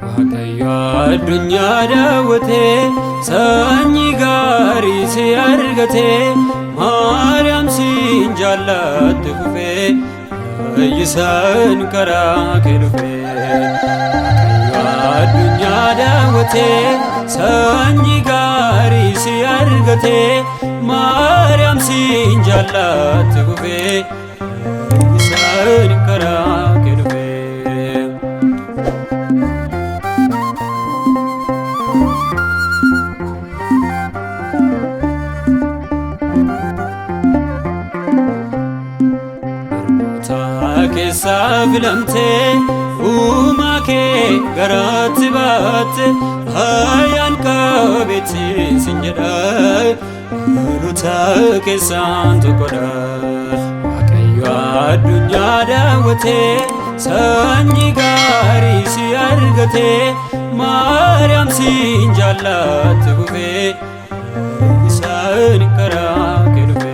Waaqayyo addunyaa daawwatee sanyii gaarii si argatee Maariyaam siin jaallatte fufee fayyisaan karaa kee dhufee. Waaqayyo addunyaa daawwatee sanyii gaarii si argatee Maariyaam siin jaallatte fufee fayyisaan karaa kee dhufee. Durboota keessaa filamtee uumaa kee garaatti baatte ayyaan qabeetti sin jedha dhaloota keessaan tokkodha. Waaqayyo addunyaa daawwatee sanyii gaarii si argatee Maariyaam siin jaallatte fufee isaan karaa kee dhufee.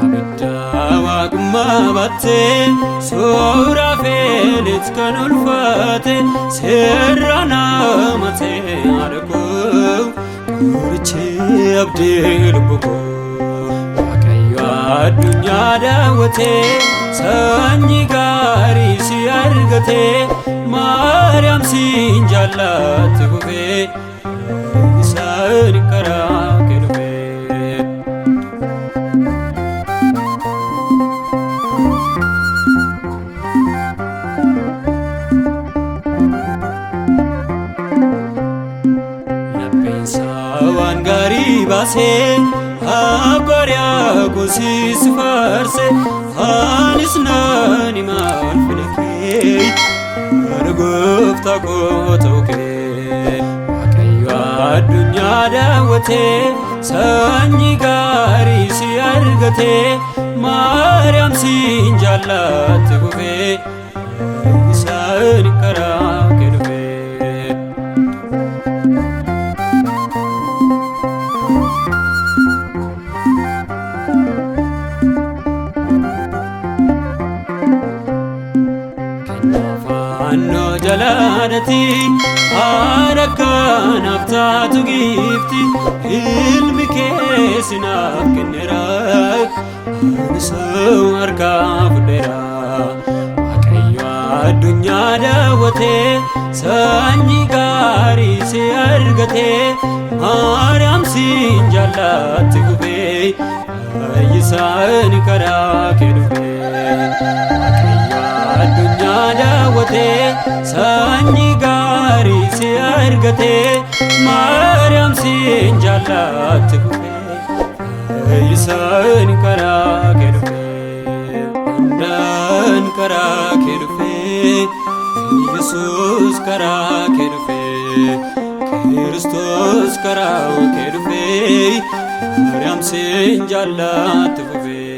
Abidda waaqummaa baattee suuraa feelit kan ulfaate seerra nama ta'e haadha koo qorichi abdii lubbu koo. Waaqayyo addunyaa daawwatee sanyii gaarii si argatee Maariyaam siin jaallatte fufee isaan karaa kee dhufee. Lapheensaa waan gaarii baasee abbariyaa kuusis faarse anis naan himaan filakee haadha gooftaa koo ta'uu kee. Waaqayyo addunyaa daawwatee sanyii gaarii si argatee Maariyaam siin jaallatte fufee isaan karaa kee dhufee. Fannoo jalaadhati haadha kanaaf taatu giifti ilmi kee sinaaf kenneera anis harkaa fudheera. Waaqayyo addunyaa daawwatee sanyii gaarii si argatee Maariyaam siin jaallatte fufee fayyisaan karaa kee dhufee. Waaqayyo addunyaa daawwatee sanyii gaarii si argatee Maariyaam siin jaallatte fufee fayyisaan karaa kee dhufee. Andaan karaa kee dhufee Yesuus karaa kee dhufee Kiristoos karaa kee dhufee Maariyaam siin jaallatte fufee.